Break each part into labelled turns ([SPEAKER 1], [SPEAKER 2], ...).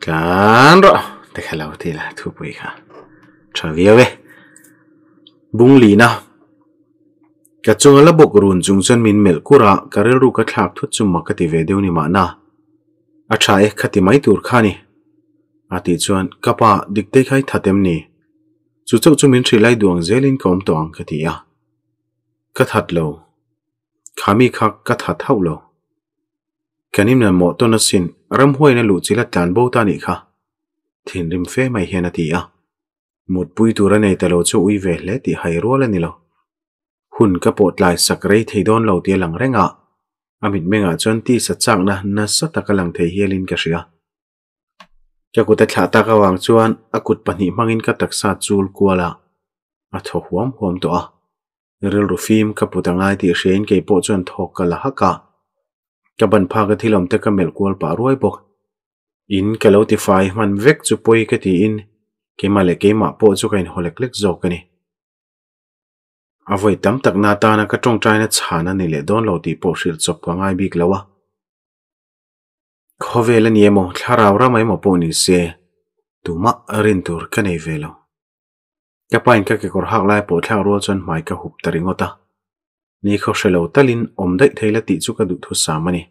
[SPEAKER 1] Tlan rawh te kha lo ti la thupui kha tha viau e. Bung lina ka chunga la bawk run chung chuan min melh kur a, ka rilru ka thlak thut chu mak ka ti ve deuh ni mahna. A tha e kha ti mai tur kha ni. A tih chuan ka pa Diktei kha i that em ni? Chu chauh chu min hrilh lai duh ang zelin ka awm tawh ang ka ti a. Ka that lo. Kha mi kha ka that hauh lo. Kan inhmel mawh tawn asin, ramhuaiin a luh chilh a tlan bo ta nih kha. Thinrim fe mai hian a ti a. Mutpui tur a nei ta lo chu ui ve hle tih hai rual a ni lo. Hun ka pawh tlai sak rei thei dawn lo tih a lang reng a, a mitmengah chuan tisa chakna nasa tak a lang thei hialin ka hria. Ka kut a thlah tak avang chuan a kut pahnih hmangin ka taksa chul kual a, a thaw huam huam tawh a. Rilru fim ka put a ngai tih hriain kei pawh chuan thawk ka la hak a. Ka ban phak a thil awm te ka melh kual pah ruai bawk. In ka lo tifai hman vek chu pawi ka tiin keimah leh keimah pawh chu ka inhaw lek lek zawk a ni. A vawi tam tak na atana ka tawngtaina chhan a ni leh dawn lo tih pawh hrilh chawp ka ngai bik lo a. Khawvel a ni emaw, thlarau ram emaw pawh ni se, tumah rin tur ka nei ve lo. Ka pain ka kekawr hak lai pawh thlak rual chuan hmai ka hup ta ringawt a. Ni khaw hre lo talin awm daih thei la tih chu ka duh thusam a ni.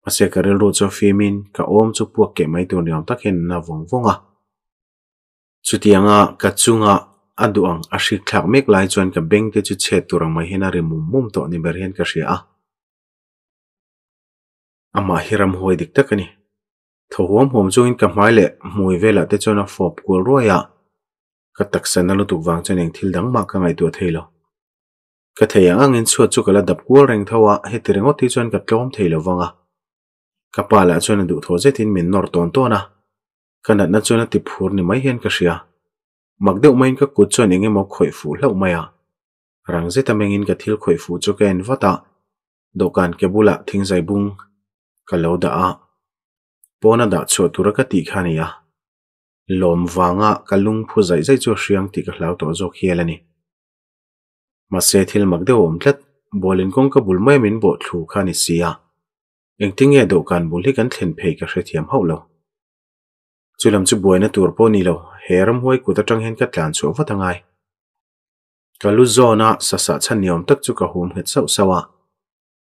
[SPEAKER 1] Mahse ka rilru chu a fimin ka awm chu puak keh mai tur ni awm tak hian an na vawng vawng a. Chutianga ka chunga a duh ang a hrik thlak mek lai chuan ka beng te chu chhet tur ang mai hian a ri mum mum tawh ni ber hian ka hria a. Amah hi ramhuai dik tak a ni. Thaw huam huam chungin ka hmai leh hmui velah te chuan a fawp kual ruai a, ka taksa na lutuk vang chuan eng thil dang mah ka ngaihtuah thei lo. Ka thei ang angin chhuat chu ka la dap kual reng tho a, heti ringawt hi chuan ka tlawm thei lo vang a. Ka pa lah chuan a duhthawh zetin min nawr tawn tawn a, ka natna chuan a ti phur ni mai hian ka hria. Mak deuh maiin ka kut chuan eng emaw khawih fuh hlauh mai a. Rang zeta mengin ka thil khawih fuh chu ka en vat a, Dawhkan ke bulah thingzai bung ka lo dah a, pawna dah chhuah tura ka tih kha a ni a. Lawm vanga ka lung phu zaih zaih chu a hriang tih ka hlau tawh zawk hial a ni. Mahse thil mak deuh a awm tlat, bualin kawngka bul mai min bawh thlu kha a ni si a. Engtinge dawhkan bul hi kan thlen phei ka hrethiam hauh lo. Chulam chu buaina tur pawh ni lo, he ramhuai kut atang hian ka tlan chhuah vat a ngai. Ka lu zawn a sasah chhan ni awm tak chu ka hum nghet sauh sauh a.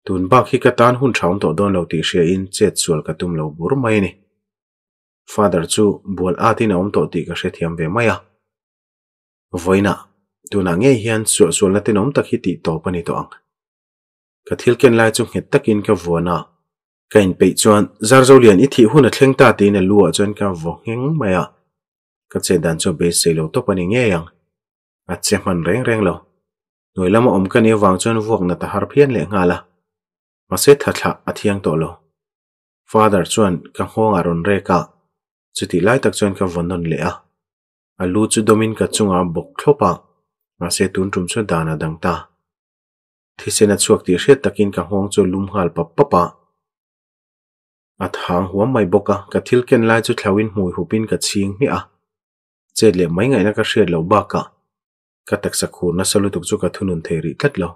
[SPEAKER 1] Tun bak hi ka tan hun tha awm tawh dawn lo tih hria in chet sual ka tum lo bur mai a ni. Father chu bual at in a awm tawh tih ka hrethiam ve mai a. Vawiinah, tunah ngei hian suahsualna tenawm tak hi tih tawp a ni tawh ang. Ka thil ken lai chu nghet takin ka vuan a. Ka inpeih chuan Zarzolian i thih hun a thleng ta tiin a lu ah chuan ka vaw ngheng mai a. Ka chet dan chu a beisei lo tawp a ni ngei ang. A che hman reng reng lo. Hnuai lama awm ka nih avang chuan vuak nat a har phian leh nghal a. Mahse tha thlah a thiang tawh lo. Father chuan ka nghawng ah rawn rek a, chutih lai tak chuan ka vaw nawn leh a. A lu chu dawmin ka chungah a bawk thlawp a, mahse tun tum chu dan a dang ta. Thisen a chhuak tih hriat takin ka nghawng chu a lum nghal pap pap a. A thang huam mai bawk a, ka thil ken lai chu thlauhin hmui hupin ka chhing hmiah a. Chet leh mai ngaihna ka hriat loh bakah ka taksa khur nasa lutuk chu ka thunun thei rih tlat lo.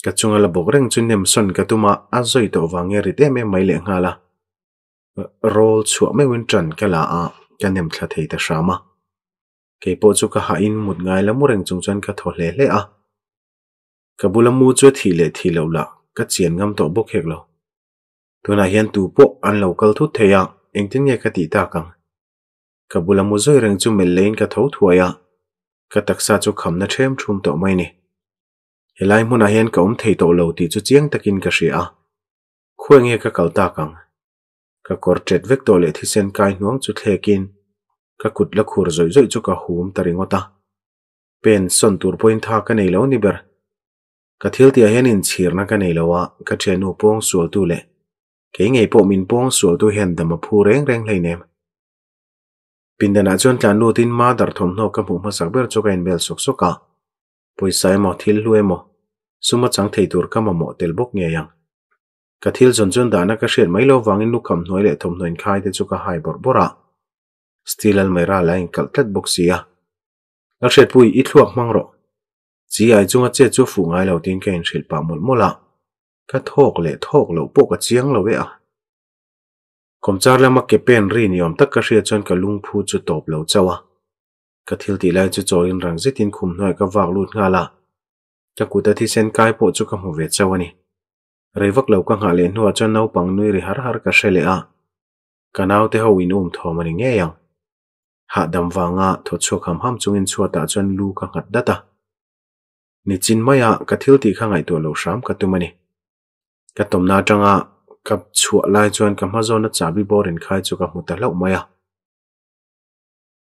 [SPEAKER 1] Ka chunga la bawk reng chu nem sawn ka tum a, a zawi tawh vang nge rit em em mai leh nghal a. Rawl chhuah meuhin ṭan ka la a, ka nem thla thei ta hram a. Kei pawh chu ka hahin mut ngai la mu reng chung chuan ka thaw hle hle a. Ka bula mu chu a thih leh thih loh lah ka chian ngam tawh bawk hek lo. Tunah hian tu pawh an lo kal thut thei a, engtin nge ka tih tak ang? Ka bula mu zawi reng chu melh leiin ka tho thuai a, ka taksa chu khamna ṭhem ṭhum tawh mai ni. Helai hmunah hian ka awm thei tawh lo tih chu chiang takin ka hria a, khawi nge ka kal tak ang? Ka kawr ṭet vek tawh leh thisen kai hnuang chu thlekin ka kut la khur zawih zawih chu ka hum ta ringawt a. Pen sawn tur pawhin tha ka nei lo ni ber. Ka thil tihah hian inchhirna ka nei lo a, ka thiannu pawng sualtu leh kei ngei pawh min pawng sualtu hian dam a phu reng reng hleinem. Pindanah chuan tlan lutin mother thawmhnaw ka hmuh hmasak ber chu ka inbel sawk sawk a, pawisa emaw thil hlu emaw sum a chang thei tur ka mamawh tel bawk ngei ang. Ka thil zawn chuan dahna ka hriat mai lo vangin lukham hnuai leh thawmhnaw inkhai te chu ka hai bawrh bawrh a, steel almirah la inkalh tlat bawk si a. Lalhriatpui, i thluak hmang rawh. Chi ai chunga chet chu fuh ngai lo tiin ka inhrilh pah mawlh mawlh a, ka thawk leh thawk loh pawh ka chiang lo e a. Kawmchar lama ke pen ri ni awm tak ka hriat chuan ka lungphu chu tawp lo chauh a. Ka thil tih lai chu chawlin rang zetin khum hnuaiah ka vak lut nghal a. Ka kut a thisen kai pawh chu ka hmu ve chauh a ni. Rei vak lo ka nghah leh hnuah chuan naupang nui ri har har ka hre leh a. Ka naute ho in um thawm a ni ngei ang. Hahdam vanga thaw chhuak ham ham chungin chhuatah chuan lu ka nghat dat a. Nichin maia ka thil tih kha ngaihtuah loh hram ka tum a ni. Ka tawmna atanga ka chhuah lai chuan ka hma zawna chahbi bawr inkhai chu ka hmu ta hlauh mai a.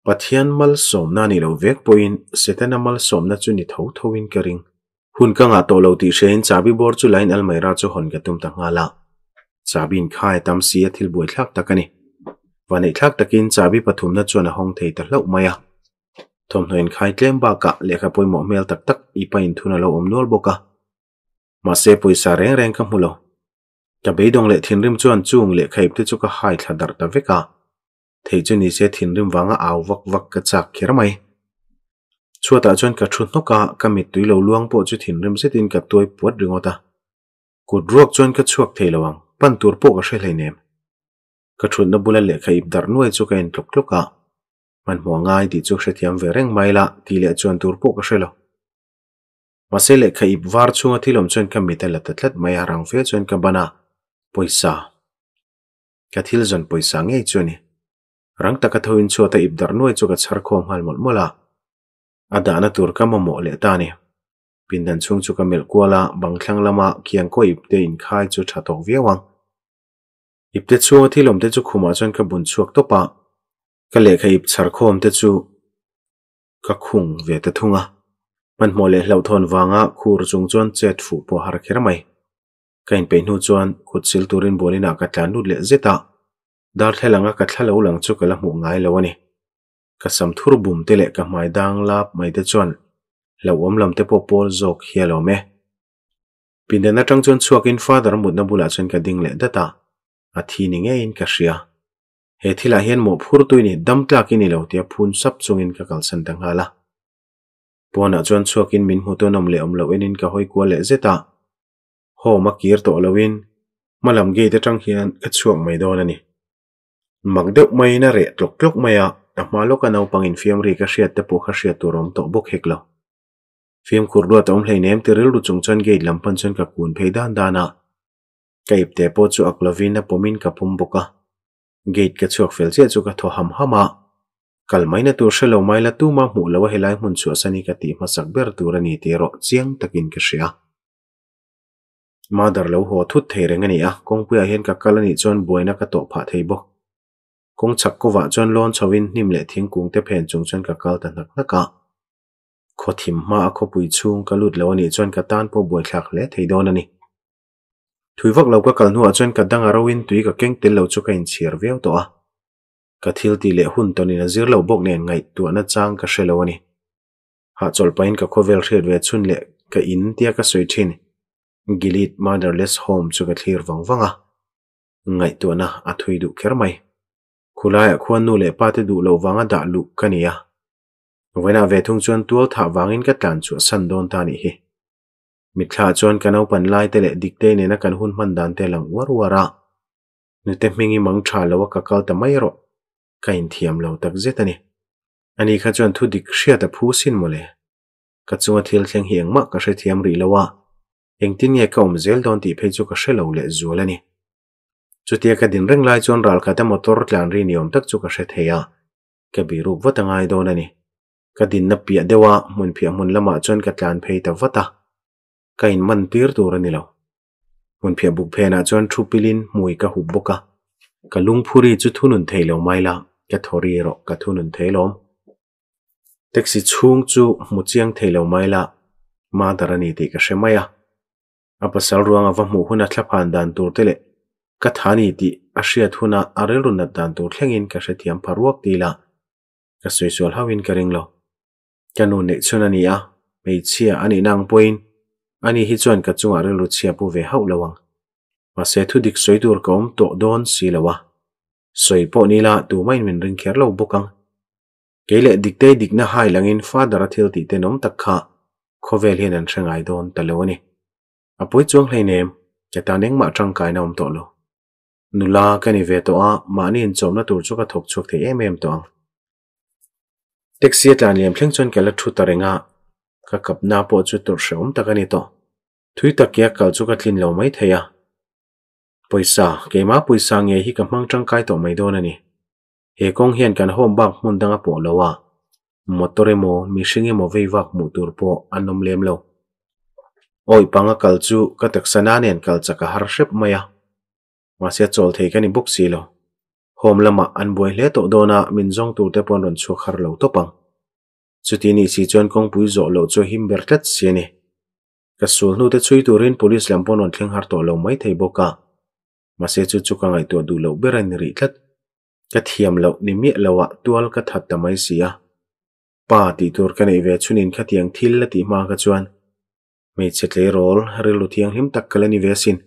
[SPEAKER 1] Pathian malsawmna a nih loh vek pawhin Setana malsawmna chu ni tho thoin ka ring. Hun ka ngah tawh lo tih hriain chahbi bawr chu lain almaira chu hawn ka tum ta nghal a. Chahbi inkhai a tam si a thil buaithlak tak a ni. Vaneihthlak takin chahbi pathumna chuan a hawng thei ta hlauh mai a. Thawmhnaw inkhai tlem bakah lehkha pawimawh hmel tak tak i pain thun a lo awm nual bawk a. Mahse pawisa reng reng ka hmu lo. Ka beidawng leh thinrim chuan chung lehkha ipte chu ka hai thla darh ta vek a. Thei chu nise thinrim vanga au vak vak ka chak kher mai. Chhuatah chuan ka thu hnawk a, ka mittui lo luang pawh chu thinrim zetin ka tuai puat ringawt a. Kut ruak chuan ka chhuak thei lo ang, pan tur pawh ka hre hleinem. Ka thutna bula lehkha ip darh nuai chu ka en tlawk tlawk a. Hmanhmawh ngai tih chu hrethiam ve reng mai la tih leh chuan tur pawh ka hre lo. Mahse lehkha ip var chhunga thil awm chuan ka mit a la ta tlat mai a, rang fe chuan ka ban a, pawisa. Ka thil zawn pawisa ngei chu a ni. Rang taka tho in chhuat a ip darh nuai chu ka chhar khawm nghal mawlh mawlh a. A dahna tur ka mamawh leh ta a ni. Pindan chhung chu ka melh kual a, bang thlang lama khiang kaw ip te inkhai chu tha tawk viau ang. Ipte chhunga thil awm te chu khumah chuan ka bun chhuak tawp a, ka lehkha ip chhar khawm te chu ka khung ve ta thung a. Hmanhmawh leh hlauhthawn vanga khur chung chuan chet fuh pawh har kher mai. Ka inpeih hnu chuan kut sil turin bualinah ka tlan lut leh zet a, darthlalang a ka thla lo lang chu ka la hmuh ngai lo a ni. Ka sam thur bum te leh ka hmai dang lap mai te chuan hlauhawm lam te pawh pawl zawk hi a lawm e. Pindan atang chuan chhuakin Father mutna bulah chuan ka ding leh dat a, a thi ni ngeiin ka hria. He thilah hian mawhphur tui ni dam tlak i ni lo tia phun sap chungin ka kalsan ta nghal a. Pawnah chuan chhuakin min hmu tawn awm leh awm loh enin ka hawi kual leh zet a. Home a kir tawh loin hmalam gate atang hian ka chhuak mai dawn a ni. Mak deuh maiin a reh tlawk tlawk mai a, a hma lawka naupang infiam ri ka hriat te pawh kha hriat tur a awm tawh bawk hek lo. Fimkhur ruat a awm hleinem ti rilru chung chuan gate lam pan chuan ka kun phei dan dan a. Ka ipte pawh chu ak lovin a pawmin ka pawm bawk a. Gate ka chhuak fel chiah chu ka thaw ham ham a. Kal maina tur hre lo mai la tuma hmuh lo a helai hmun chhuahsan hi ka tih hmasak ber tur a ni tih erawh chiang takin ka hria. Mother lo haw thut thei reng a ni a, kawngpuiah hian ka kal a nih chuan buaina ka tawh phah thei bawk. Kawng chhak kawvah chuan lawn chhoin hnim leh thingkung te phen chung chuan ka kal ta hnak hnak a. Khaw thim hma a khawpui chhung ka lut lo a nih chuan ka tan pawh buaithlak hle thei dawn a ni. Thui vak lo ka kal hnuah chuan ka dang a roin tui ka keng tel lo chu ka inchhir viau tawh a. Ka thil tih leh hun tawnin a zir lo bawk nen ngaihtuahna chang ka hre lo a ni. Hahchawlh pahin ka khawvel hriat ve chhun leh ka in tia ka sawi thin Gilead Motherless Home chu ka thlir vang vang a. Ngaihtuahna a thui duh kher mai. Khulaiah khuan nu leh pa te duh loh vanga dah luh ka ni a. Vawiinah ve thung chuan tual thah vangin ka tlan chhuah san dawn ta nih hi. Mitthla chuan ka naupan lai te leh Diktei nena kan hun hman dan te a lang uar uar a. Nute hming i mang tha lo a ka kal ta mai erawh ka inthiam lo tak zet a ni. Ani kha chuan thu dik hriat a phu sin mawle. Ka chunga thil thleng hi engmah ka hrethiam rih lo a, engtin nge ka awm zel dawn tih phei chu ka hre lo leh zual a ni. Chutia ka din reng lai chuan ralkhata motor tlan ri ni awm tak chu ka hre thei a, ka biruk vat a ngai dawn a ni. Ka dinna piah deuh a, hmunphiah hmun lamah chuan ka tlan phei ta vat a. Ka inman tir tur a ni lo. Hmunphiah buk phenah chuan thu pilin hmui ka hup bawk a. Ka lungphuri chu thunun thei lo mai la, ka thaw ri erawh ka thunun thei lawm. Taxi chhung chu hmu chiang thei lo mai la, mother a ni tih ka hre mai a. A pasal ruang a va hmuh huna thlaphan dan tur te leh ka tha ni tih a hriat huna a rilru nat dan tur thlengin ka hrethiam pha ruak ti la, ka sawi sual hauhin ka ring lo. Ka nu neih chhun a ni a, hmeichhia a nihna ang pawhin ani hi chuan ka chungah rilru chhia pu ve hauh lo ang. Mahse thu dik sawi tur ka awm tawh dawn si lo a, sawi pawh ni la tumahin min ring kher lo bawk ang. Kei leh Diktei dikna hai langin Father a thil tih tenawm tak kha khawvel hian an hre ngai dawn ta lo a ni. A pawi chuang hleinem, ka tan engmah tangkaina awm tawh lo. Nula ka ni ve tawh a, mahni inchawmna tur chu ka thawk chhuak thei em em tawh ang. Taxi a tlan liam thleng chuan ka la thu ta reng a, ka kapna pawh chu tawrh hrehawm tak a ni tawh. Thui tak ke a kal chu ka tlin lo mai thei a. Pawisa, keimah pawisa ngei hi ka hmang tangkai tawh mai dawn a ni. He kawng hian kan home bak hmun dang a pawh lo a, motor emaw mihring emaw vei vak hmuh tur pawh an awm lem lo. Awih panga kal chu ka taksa na nen kal chak a har hrep mai a, mahse chawl thei ka ni bawk si lo. Home lamah an buai hle tawh dawn a, min zawng tur te pawh an rawn chhuak har lo tawp ang. Chuti nih si chuan kawngpui zawh loh chu a him ber tlat si a ni. Ka sul hnu te chhui turin police lam pawh an rawn thleng har tawh lo mai thei bawk a, mahse chu chu ka ngaihtuah duh loh ber a ni rih tlat. Ka thiam loh ni miah lo ah tual ka that ta mai si a. Pa tih tur ka neih ve chhunin khatiang thil la tih hma kha chuan hmeichhe tleirawl rilru thianghlim tak ka la ni ve asin.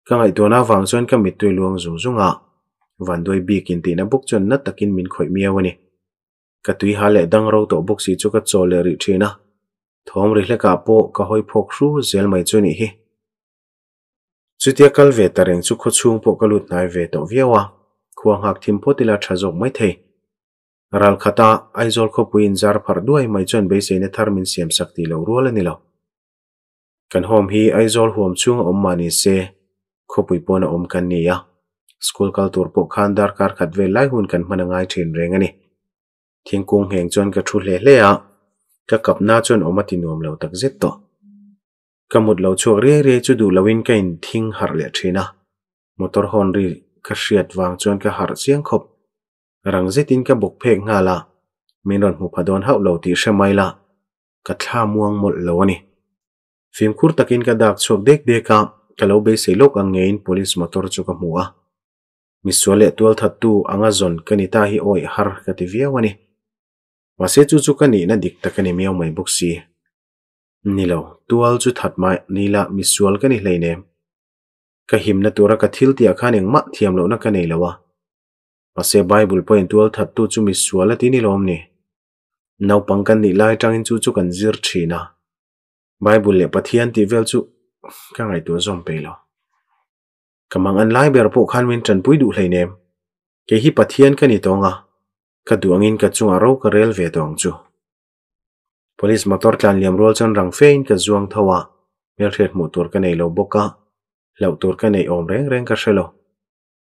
[SPEAKER 1] Ka ngaihtuahna avang chuan ka mittui luang zung zung a, vanduai bik intihna bawk chuan na takin min khawih miau a ni. Ka tui ha leh dang ro tawh bawk si chu ka chaw leh rih thin a, thawm ri hlekah pawh ka hawi phawk hru zel mai chu nih hi. Chutia kal ve ta reng chu khawchhung pawh ka lut hnai ve tawh viau a, khua nghak thim phawt ila tha zawk mai thei. Ral khata Aizawl khawpui inzar pharh duai mai chuan beiseina thar min siam sak tih lo rual a ni lo. Kan home hi Aizawl huam chhung a awm mah ni se, khawpui pawn a awm kan ni a, school kal tur pawh khan darkar khat vel lai hun kan hman a ngai thin reng a ni. Thingkung ngheng chuan ka thu hle hle a, ka kapna chuan awm a ti nuam lo takzet tawh. Ka mut lo chhuak riai riai chu duh loin ka inthing harh leh thin a, motor hawn ri ka hriat vang chuan ka harh chiang khawp. Rang zetin ka bawk phek nghal a, min rawn hmu pha dawn hauh lo tih hre mai la, ka thla muang mawlh lo a ni. Fimkhur takin ka dak chhuak dek dek a, ka lo beisei lawk ang ngeiin police motor chu ka hmu a. Misual leh tualthattu anga zawn ka ni ta hi awih har ka ti viau a ni. Mahse chu chu ka nihna dik tak a ni miau mai bawk si. Ni lo, tual chu that mai ni la misual ka ni hleinem. Ka himna tura ka thil tihah khan engmah thiam lohna ka nei lo a. Mahse Bible pawhin tual thattu chu misual a ti ni lawm ni? Naupang kan nih lai atangin chu chu kan zir thin a. Bible leh Pathian tih vel chu ka ngaihtuah zawm peih lo. Ka mang an lai ber pawh khan min tanpui duh hleinem. Kei hi Pathian ka ni tawng a, ka duh angin ka chungah ro ka rel ve tawng chu. Police motor tlan liam rual chuan rang fein ka zuang tho a, hmelhriat hmuh tur ka nei lo bawk a, hlauh tur ka neih awm reng reng ka hre lo.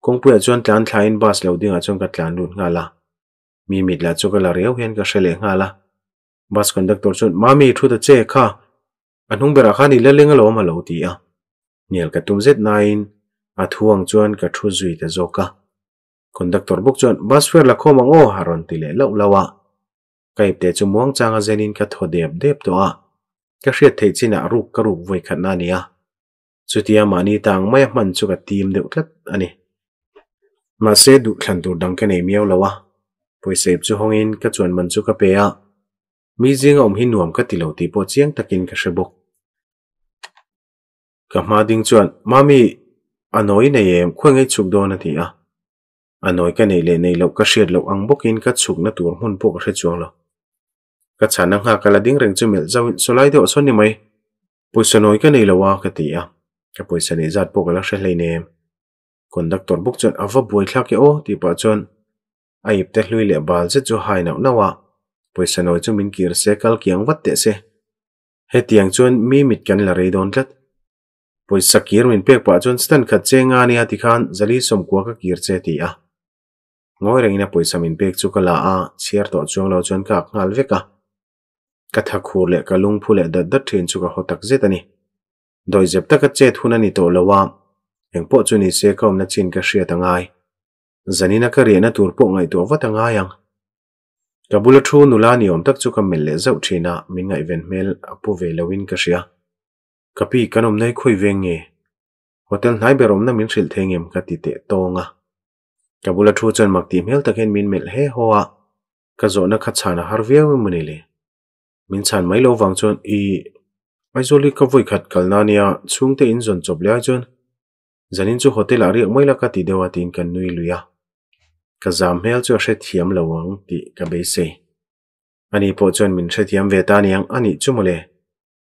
[SPEAKER 1] Kawngpuiah chuan tlan thlain bus lo dingah chuan ka tlan lut nghal a, mi mit lah chu ka la riau hian ka hre leh nghal a. Bus conductor chuan, Mami, thu ta che kha, a hnung berah khan i la leng alawm a lo ti a. Hnial ka tum zet nain a thu ang chuan ka thu zui ta zawk a. Conductor bawk chuan, Bus fare la khawm ang aw a rawn ti leh lauh lauh a. Ka ipte chu muangchang a zenin ka thaw dep dep tawh a, ka hriat theih chinah ruk ka ruk vawi khatna a ni a. Chutia mahni ta ang maia hman chu ka tim deuh tlat a ni. Mahse duh thlan tur dang ka nei miau lo a, pawisa ip chu hawngin ka chuan man chu ka pe a, mi zinga awm hi nuam ka ti lo tih pawh chiang takin ka hre bawk. Ka hma ding chuan, Mami, a nawi nei em, khawi ngei chhuk dawn a ti a. A nawi ka neih leh neih loh ka hriat loh ang bawkin ka chhukna tur hmun pawh ka hre chuang lo. Ka chhana nghak a la ding reng chu melh zauhin sawlai deuh a sawn ni mai. Pawisa nawi ka nei lo a ka ti a, ka pawisa neih zat pawh ka la hre hleinem. Conductor bawk chuan a va buai thlak e aw tih pah chuan a ipte hlui leh bal zet chu hai nauh nauh a, pawisa nawi chu min kir se kal kiang vat teh se. Hetiang chuan mi mit kan la rei dawn tlat. Pawisa kir min pek pah chuan stand khat che nga nia tikhan zali sawmkua ka kir che ti a. Ngawi rengin a pawisa min pek chu ka la a, chhiar tawh chuang lo chuan ka ak nghal vek a. Ka tha khur leh ka lungphu leh dat dat thin chu ka haw tak zet a ni. Dawihzep taka chet hun a ni tawh lo a, engpawh chu ni se ka awmna chin ka hriat a ngai. Zanina ka riahna tur pawh ngaihtuah vat a ngai ang. Ka bula thu nula ni awm tak chu ka melh leh zauh thin a, min ngaihven hmel a pu ve loin ka hria. Ka pi, kan awmna hi khawi veng nge? Hotel hnai ber awmna min hrilh thei ngem ka ti teh tawng a. Ka bula thu chuan mak tih hmel tak hian min melh he haw a, ka zawhna kha chhan a har viau emaw ni le? Min chhan mai lo vang chuan i Aizawl hi ka vawi khat kalna ania, chhungte in zawn chawp leh ai chuan zanin chu hotel ah riak mai la ka ti deuh a tiin ka nui lui a. Ka zam hmel chu a hrethiam lo ang tih ka beisei. Ani pawh chuan min hrethiam ve ta aniang a nih chu mawle.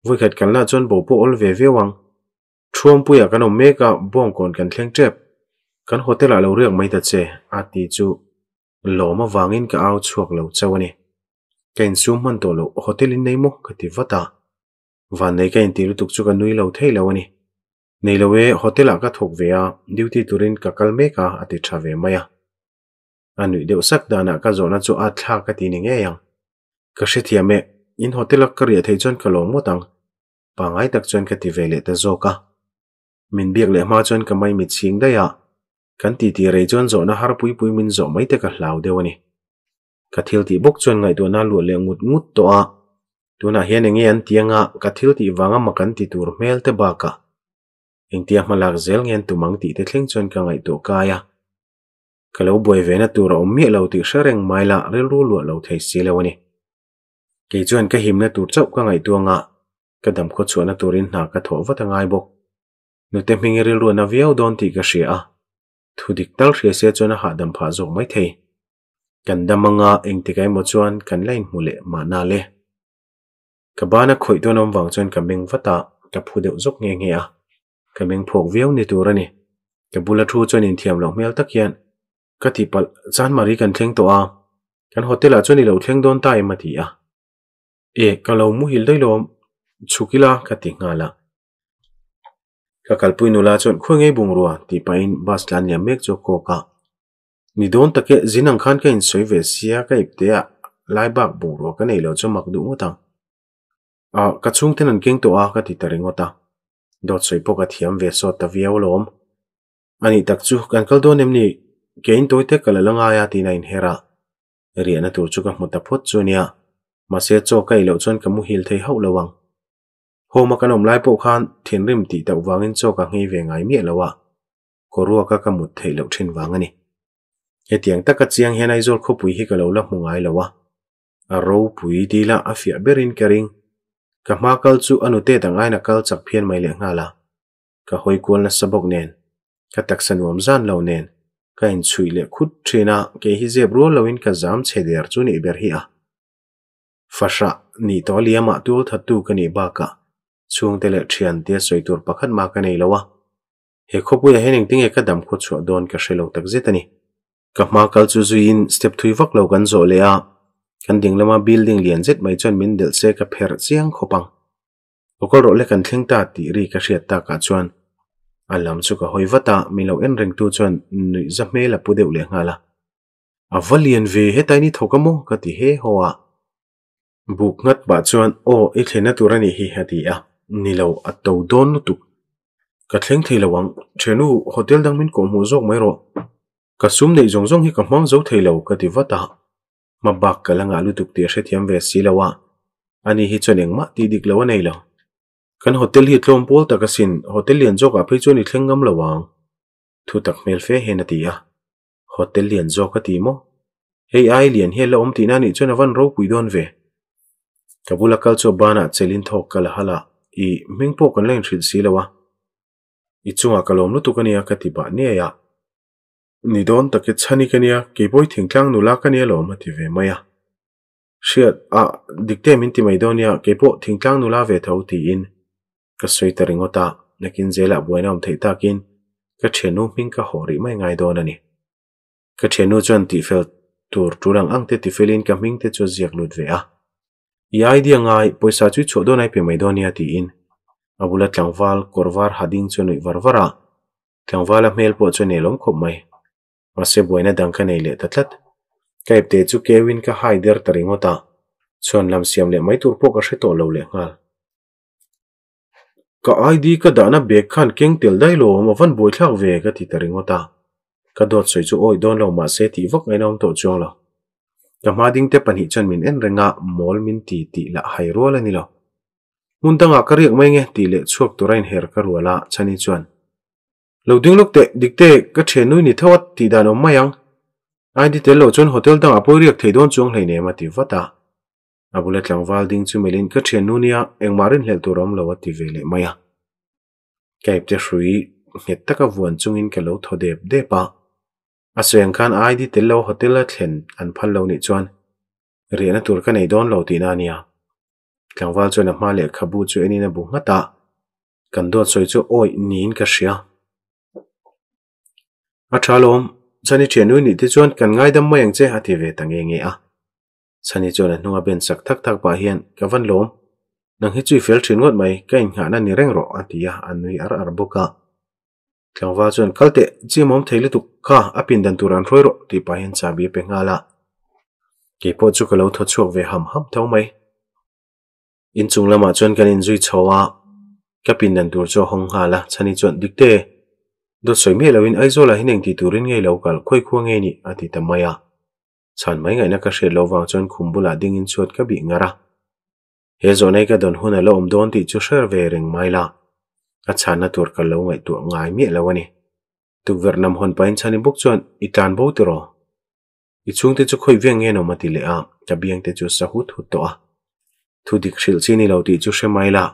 [SPEAKER 1] Vawikhat kalna chuan bo pawh awl ve viau ang. Thuampuiah kan awm mek a, bawngkawn kan thleng tep. Kan hotel ah lo riak mai ta che a ti chu lawm avangin ka au chhuak lo chauh a ni. Ka insum hman tawh loh hotel in nei maw ka ti vat a. Vannei ka inti lutuk chu ka nui lo thei lo a ni. Nei lo e, hotel ah ka thawk ve a, duty turin ka kal mek a a ti tha ve mai a. A nuih deuh sak danah ka zawhna chu a thlak ka ti ni ngei ang. Ka hrethiam e, in hotel a ka riah theih chuan ka lawm ngawt ang. Pangngai tak chuan ka ti ve leh ta zawk a. Min biak leh hma chuan ka mai mit chhing daih a, kan titi rei chuan zawhna har pui pui min zawh mai te ka hlau deuh a ni. Ka thil tih bawk chuan ngaihtuahna a luah leh ngut ngut tawh a, tunah hian enge an ti anga ka thil tih vanga mak an ti tur hmel te bakah engtia hmalak zel nge an tum ang tih te thleng chuan ka ngaihtuah kai a. Ka lo buai ve na tur a awm miah lo tih hre reng mai la rilru luah lo thei si lo a ni. Kei chuan ka himna tur chauh ka ngaihtuah anga ka dam khaw chhuahna turin hna ka thawh vat a ngai bawk. Nute hming i rilru a na viau dawn tih ka hria a, thu dik tal hria se chuan a hahdam phah zawk mai thei. Kan dam anga engtikah emaw chuan kan la inhmu leh mahna le. Ka bana khawih dawn awm vang chuan ka meng vat a, ka phu deuh zawk nghe nghe a. Ka meng phawk viau ni tur a ni. Ka bula thu chuan inthiam loh hmel tak hian ka tihpalh Chanmari kan thleng tawh a, kan hotel ah chuan i lo thleng dawn ta em a ti a. E, ka lo muhil daih lawm, chhuk ila ka ti nghal a. Ka kalpui nula chuan khawi ngei bungrua tih pahin bus tlan liam mek chu a kawk a. Ni dawn tak e, zin ang khan ka insawi ve sia ka ipte ah lai bak bungrua ka nei lo chu mak duh ngawt ang. Ah, ka chhungten an keng tawh a ka ti ta ringawt a. Dawt sawi pawh ka thiam ve sawt ta viau alawm. A nih tak chu, kan kal dawn em ni? Ke in tawi te ka la la ngai a tiin a inher a. Riahna tur chu ka hmu ta phawt chu ania. Mahse chaw ka ei loh chuan ka muhil thei hauh lo ang. Home a kan awm lai pawh khan thinrim tih tauh vangin chaw ka nghei ve ngai miah lo a, kawruaka ka mut theih loh thin vang a ni. Hetiang taka chiang hian Aizawl khawpui hi ka lo la hmu ngai lo a, a ropui dila a fiah berin ka ring. Ka hma kal chu a nute dang aiin a kal chak phian mai leh nghal a, ka hawi kual nasa bawk nen, ka taksa nuam zan lo nen, ka inchhuih leh khut thin a, kei hi zep rual loin ka zam chhe der chu nih ber hi a. Fahrah nih tawh liamah tual thattu ka nih bakah chhungte leh thiante sawi tur pakhat mah ka nei lo a. He khawpuiah hian engtinge ka dam khaw chhuah dawn ka hre lo takzet a ni. Ka hma kal chu zuiin step thui vak lo kan zawh leh a, kan ding lama building lian zet mai chuan min delh se ka pherh chiang khawp ang. Aw kal rawh le kan thleng ta tih ri ka hriat takah chuan a lam chu ka hawi vat a, min lo en rengtu chuan nuihza hmel a pu deuh leh nghal a. A va lian ve hetain i thawk a maw? ka ti he haw a. Buk nghat pah chuan aw i thlenna tur a nih hi a ti a. Ni lo, a to dawn lutuk. Ka thleng thei lo ang, thianu hotel dang min kawhhmuh zawk mai rawh. Ka sum neih zawng zawng hi ka hmang zo thei lo ka ti vat a. Hma bak ka la ngah lutuk tih a hrethiam ve si lo a, ani hi chuan engmah tih dik lo a nei lo. Kan hotel hi tlawm pawl tak asin, hotel lian zawkah phei chuan i thleng ngam lo ang. Thu tak hmel fe hian a ti a. Hotel lian zawk a ti maw? Hei ai lian hian la awm tihna anih chuan a van ropui dawn ve. Ka bula kal chu a banah chelin thawk ka la halh a, i hming pawh kan la inhrilh si lo a. I chungah ka lawm lutuk ania ka ti bah niai a. Ni dawn tak e chhani ka nia, keipawi thingtlang nula ka nia lawm a ti ve mai a. Hriat a, dikte min ti mai dawn nia, keipawh thingtlang nula ve tho tiin ka sawi ta ringawt a, nakin zelah buaina awm theih takin ka thiannu hming ka haw rih mai ngai dawn a ni. Ka thiannu chuan tihfel tur tul ang ang te tifelin ka hming te chu a ziak lut ve a. I idea ngai, pawisa chu i chhuah dawn ai pe mai dawn nia tiin a bula tlangval kawr var ha ding chu a nuih var var a, tlangvala hmel pawh chu a nelawm khawp mai. Mahse buaina dang ka nei leh ta tlat. Ka ipte chu keuin ka hai der ta ringawt a, chhuan lam siam leh mai tur pawh ka hre tawh lo leh nghal. Ka ID ka dahna bag khan keng tel daih lo awm a van buaithlak ve ka ti ta ringawt a. Ka dawt sawi chu awih dawn lo mahse tih vak ngaihna awm tawh chuang lo. Ka hma dingte pahnih chuan min en reng a, mawl min ti tih lah hai rual a ni lo. Hmun dangah ka riak mai nge tih leh chhuak tura inher ka rual a, Chhani chuan Lo ding lawk teh, Dikte, ka thian nui ni tho a tih dan awm mai ang. ID tel lo chuan hotel dangah pawh i riak thei dawn chuang hleinem a ti vat a. A bula tlangval ding chu melhin ka thian nu nia engmah rinhlelh tur a awm lo a ti ve leh mai a. Ka ipte hrui nghet taka vuan chungin ka lo thaw dep dep a. A sawi ang khan ID tel lo hotel a thlen an phal lo nih chuan riahna tur ka nei dawn lo tihna a nia. Tlangval chuan a hma lehkhabu chu enin a bu nghat a, kan dawt sawi chu awih niin ka hria. A tha lawm, Chhani thiannu nih te chuan kan ngaidam mai ang che a ti ve ta nge nge a. Chhani chuan a hnunga ben sak thak thak pah hian, Ka van lawm, nang hi chu i fel thin ngawt mai, ka innghahna ni reng rawh a ti a, a nui ar ar bawk a. Tlangval chuan, Kal teh, chimawm thei lutuk kha a pindan tur an hruai rawh tih pah hian chahbi a pe nghal a. Keipawh chu ka lo thaw chhuak ve ham ham tho mai. Inchung lamah chuan kan inzui chho a, ka pindan tur chu a hawng nghal a, Chhani chuan, Dikte, dawt sawi miah loin Aizawlah hian engti turin ngei lo kal, khawi khua ngei ni? a ti ta mai a. Chhan mai ngaihna ka hriat loh vang chuan khum bulah dingin chhuat ka bih ngar a. He zawhnei ka dawn hun a la awm dawn tih chu hrer ve reng mai la, a chhanna tur ka lo ngaihtuah ngai miah lo a ni. Tukverh nam hawn pahin Chhani bawk chuan, I tlan bo tiraw? I chhungte chu khawi veng nge nawm a ti leh a, ka biangte chu sa hut hut tawh a. Thu dik hrilh chi ni lo tih chu hre mai la,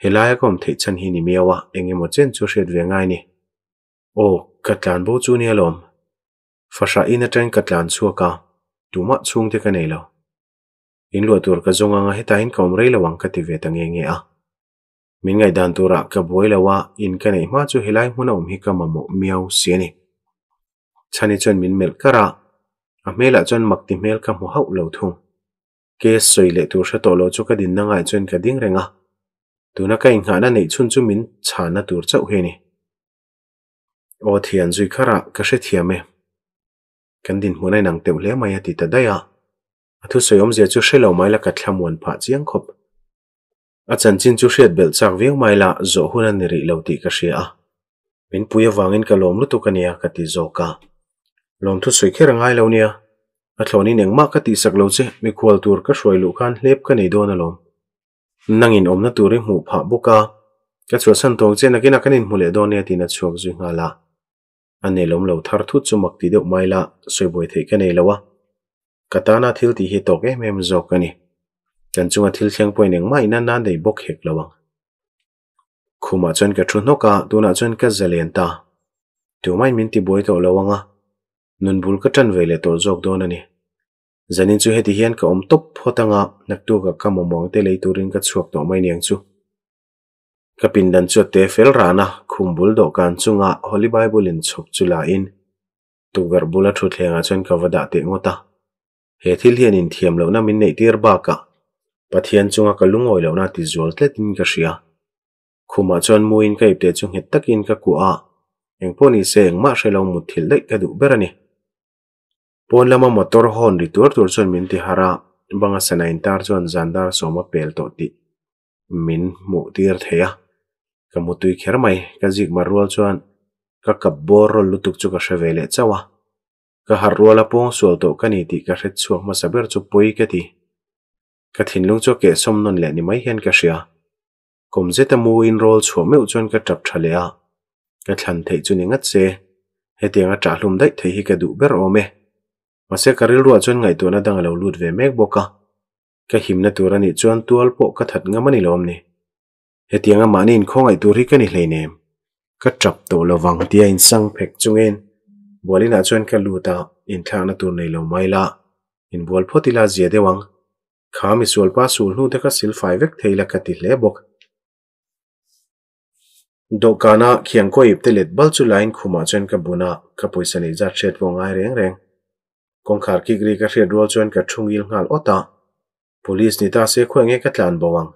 [SPEAKER 1] helaia ka awm theih chhan hi ni miau a, eng emaw chen chu hriat ve ngai ni. Aw, ka tlan bo chu nia lawm. Fahrah in atangin ka tlan chhuak a, tumah chhungte ka nei lo. In luah tur ka zawng anga hetah hian ka awm rei lo ang ka ti ve ta nge nge a. Min ngaihdan turah ka buai lo a, in ka neih hma chu helai hmuna awm hi ka mamawh miau si a ni. Chhani chuan min melh kar a, a hmelah chuan mak ti hmel ka hmu hauh lo thung. Case sawi leh tur hre tawh lo chu ka dinna ngaiah chuan ka ding reng a, tuna ka inngahna neih chhun chu min chhana tur chauh hi a ni. Aw thian zui kharah ka hrethiam e. Kan dinhmun a inang teuh hle mai a ti ta daih a, a thusawi awmzia chu hre lo mai la ka thlamuan phah chiang khawp. A chanchin chu hriat belh chak viau mai la, zawh hun a ni rih lo tih ka hria a. Min pui avangin ka lawm lutuk a nia ka ti zawk a. Lawmthu sawi kher a ngai lo nia. A thlawnin engmah ka tihsak lo che, mikhual tur ka hruai luh khan hlep ka nei dawn alawm. Nangin awmna tur i hmuh phah bawk a, ka chhuahsan tawng che nakinah kan inhmu leh dawn nia tiin a chhuak zui nghal a. A nelawm lo thar thut chu mak ti deuh mai la, sawi buai theih ka nei lo a. Ka tana thil tih hi tawk em em zawk a ni. Kan chunga thil thleng pawhin engmah in a nan nei bawk hek lo ang. Khumah chuan ka thu hnawk a, tunah chuan ka zalen ta. Tumah in min ti buai tawh lo ang a, nun bul ka tan ve leh tawh zawk dawn a ni. Zanin chu heti hian ka awm tawp phawt ang a, naktukah ka mawmawng te lei turin ka chhuak tawh mai niang chu. Ka pindan chu a te fel ran a, khum bul dawhkan chunga Holy Bible in chhawp chu la in tukverh bula thutthlengah chuan ka va dah teh ngawt a. He thil hian inthiam lohna min neih tir bakah Pathian chunga ka lungawi lohna ti zual tletin ka hria. Khumah chuan muin ka ipte chu nghet takin ka kuah a, engpawh ni se engmah hre lo mutthilh daih ka duh ber a ni. Pawn lama motor hawn ri tuar tur chuan min ti harh a, banga sana intar chuan zandar sawma pel tawh tih min hmuh tir thei a, ka mutui kher mai, ka zik mar rual chuan ka kap bawr rawl lutuk chu ka hre ve leh chauh a, ka harh ruala pawng sual tawh ka ni tih ka hre chhuak hmasa ber chu pawi ka ti. Ka thinlung chu a kehsawm nawn leh ni mai hian ka hria. Kawm zeta mu in rawl chhuah meuh chuan ka tap tha leh a, ka thlan theih chu ni ngat se, hetianga ṭah hlum daih theih hi ka duh ber awm e. Mahse ka rilruah chuan ngaihtuahna dang a lo lut ve mek bawk a. Ka himna tur a nih chuan tual pawh ka that ngam a ni lawm ni. Hetianga mahni inkhawngaih tur hi ka ni hleinem. Ka tap tawh lo vang tia insang phek chungin bualinah chuan ka lut a, inthlakna tur nei lo mai la, inbual phawt ila zia deuh ang. Kha misualpa sul hnu te kha silfai vek thei la ka ti hle bawk. Dawhkana khiang kaw ip te let bal chu lain khumah chuan ka bun a, ka pawisa neih zat hriat pawh ngai reng reng. Kawngkhar kik ri ka hriat rual chuan ka thu ngil nghal awt a, Police ni ta se khawi nge ka tlan bo ang.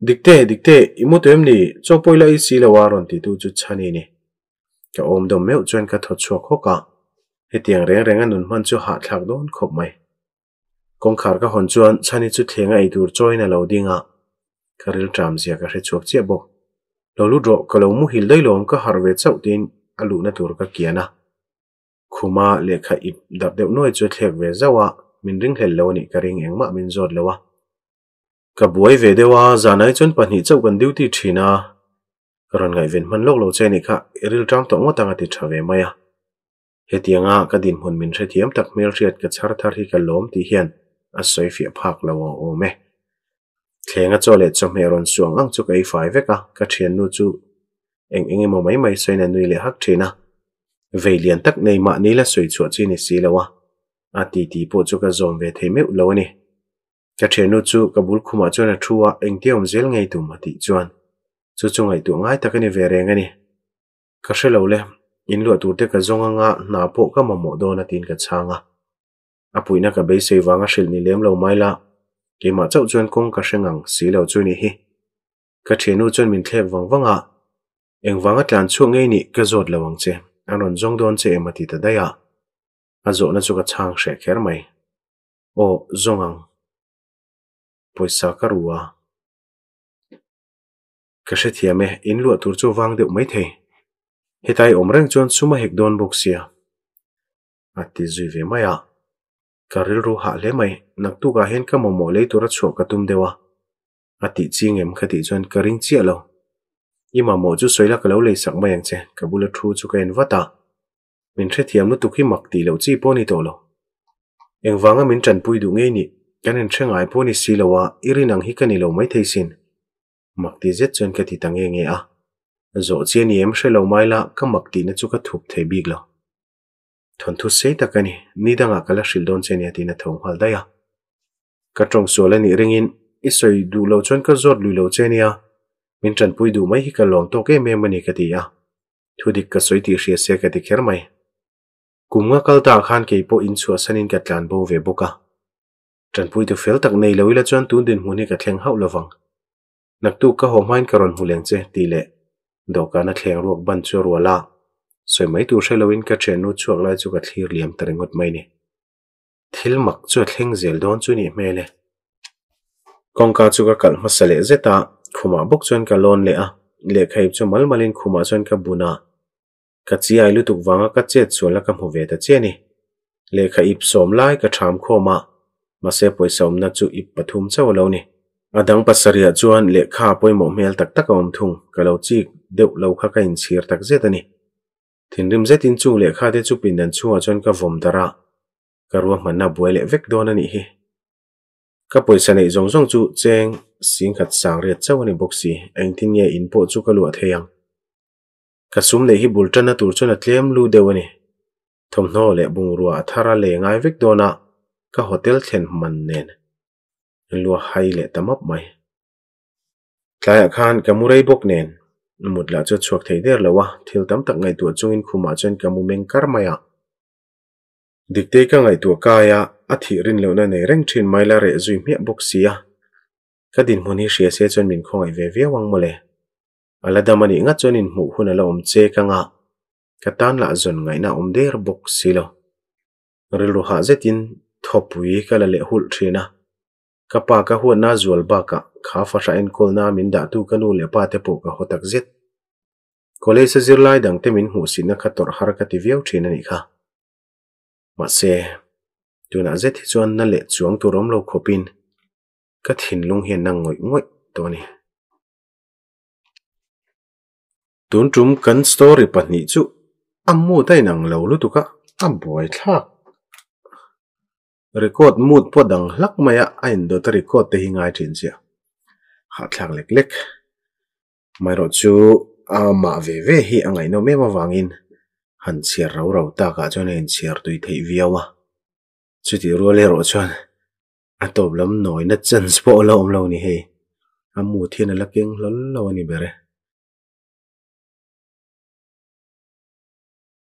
[SPEAKER 1] Dikte, Dikte, i mu tawh em ni? Chaw pawh i la ei si lo a rawn ti tu chu Chhani ni. Ka awm dawm meuh chuan ka thaw chhuak hawk a, hetiang reng reng a nun hman chu hahthlak dawn khawp mai. Kawngkhar ka hawn chuan Chhani chu thleng a ei tur chawiin a lo ding a, ka rilṭam zia ka hre chhuak chiah bawk. Lo lut rawh, ka lo muhil daih lawm, ka harh ve chauh tiin a luhna tur ka kian a. Khuma lehkha ip darh deuh nuai chu a thlek ve zauh a, min ringhlel lo a nih ka ring engmah min zawt lo a. Ka buai ve deuh a, zanai chuan pahnih chauh kan duty thin a, ka rawn ngaihven hman lawk lo che a nih kha, i rilṭam tawh ngawt ang a ti ṭha ve mai a. Hetianga ka dinhmun min hrethiam tak hmelhriat ka chhar thar hi ka lawm tih hian a sawi fiah phak lo a awm e. Thlenga chaw leh chawhmeh rawn suang ang chu ka ei fai vek a, ka thiannu chu eng eng emaw mai mai sawiin a nui leh hak thin a. Vei lian tak nei mahni la sawi chhuah chi ni si lo a, a titi pawh chu ka zawm ve thei meuh lo a ni. Ka thiannu chu ka bul khumah chuan a thu a, engtia awm zel ngei tum a tih chuan chu chu ngaihtuah ngai tak a ni ve reng a ni. Ka hre lo le. In luah tur te ka zawng anga hna pawh ka mamawh dawn a tiin ka chhang a. A puihna ka beisei vanga hrilh ni lem lo mai la, keimah chauh chuan kawng ka hre ngang si lo chu ni hi. Ka thiannu chuan min thlek vang vang a, Engvanga tlan chhuak ngei nih ka zawt lo ang che, an rawn zawng dawn che em a ti ta daih a. A zawhna chu ka chhang hreh kher mai. Aw, zawng ang. Pawisa ka ru a. Ka hrethiam e, in luah tur chu vang deuh maithei. Hetai awm reng chuan sum a hek dawn bawk sia. A ti zui ve mai a. Ka rilru hah hle mai, naktukah hian ka mamawh lei tura chhuah ka tum deuh a. A tih ching em ka tih chuan ka ring chiah lo. I mamawh chu sawi la ka lo lei sak mai ang che, ka bula thu chu ka en vat a. Min hrethiam lutuk hi mak tih loh chi pawh a ni tawh lo. Engvanga min tanpui duh ngei nih, kan inhre ngai pawh a ni si lo a, i rin ang hi ka ni lo maithei sin. Mak ti zet chuan ka ti ta nge nge a. Zawh chi a ni em hre lo mai la, ka mak tihna chu ka thup thei bik lo. Thawnthu sei tak a ni, ni dangah ka la hrilh dawn che nia tiin a tho nghal daih a. Ka tawng sual a nih ringin i sawi duh loh chuan ka zawt lui lo che nia, min tanpui duh mai hi ka lawm tawk em em a ni ka ti a. Thu dik ka sawi tih hria se ka ti kher mai. Kum nga kal ta ah khan kei pawh in chhuahsanin ka tlan bo ve bawk a. Tanpuitu fel tak nei lo ila chuan tun dinhmun hi ka thleng hauh lovang. Naktuk ka haw hmain ka rawn hmu leng che tih leh dawhkana thleng ruak ban chu a rual a, sawi mai tur hre loin ka thiannu chhuak lai chu ka thlir liam ta ringawt mai ni. Thil mak chu a thleng zel dawn chu nih hmel e. Kawngka chu ka kalh hmasa leh zet a, khumah bawk chuan ka lawn leh a, lehkhaip chu mal malin khumah chuan ka bun a. Ka chiai lutuk vanga ka chet sualna ka hmu ve ta chiah a ni. Lehkha ip sawm lai ka ṭham khawm a, mahse pawisa awmna chu ip pathum chauh a lo ni. A dang pasarihah chuan lehkha pawimawh hmel tak tak a awm thung, ka lo chik deuh lo kha ka inchhir tak zet a ni. Thinrim zetin chung lehkha te chu pindan chhungah chuan ka vawm darh a, ka ruahmanna buai leh vek dawn a nih hi. Ka pawisa neih zawng zawng chu cheng singkhat sang riat chauh a ni bawk si, engtin nge in pawh chu ka luah thei ang. Ka sum neih hi bul tanna tur chuan a tlem lu deuh a ni. Thawmhnaw leh bungrua a thar a lei ngai vek dawn a, ka hotel thlen hman nen lua hai leh ta map mai. Tlaiah khan ka mu rei bawk nen, mut lah chu a chhuak thei der lo a, thil tam tak ngaihtuah chungin khumah chuan ka mu meng kar mai a. Diktei ka ngaihtuah kai a, a thih rin lohna nei reng thin mai la reh zui hmiah bawk si a. Ka dinhmun hi hria se chuan min khawngaih ve viau ang mawle. A la dam a nih ngat chuan inhmuh hun a la awm che ka ngah. Ka tan lah zawn ngaihna a awm der bawk si lo. Rilru hah zetin thawpui ka la leh hulh thin a. Ka pa ka huatna zual bakah kha fahra enkawlna min dahtu ka nu leh pa te pawh ka haw tak zet. College a zirlai dangte min hmuhsitna kha tawrh har ka ti viau thin a nih kha. Mahse, tunah zet hi chuan na leh chuang tur awm lo khawpin ka thinlung hian na ngawih ngawih tawh a ni. Tun tum kan story pahnih chu a mood a inang lo lutuk a, a buaithlak. Record mood pawh dang hlak mai a, a indawt a record te hi ngai thin chiah. Hahthlak lek lek. Amaherawh chu a mah ve ve hi a ngaihnawm em avangin han chhiar rau rau takah chuan a inchhiar tui theih viau a. Chutih rual erawh chuan A tawp lam nawina chance pawh a la awm lo ni hei. A mood hian a la keng hlawl lo a ni ber e.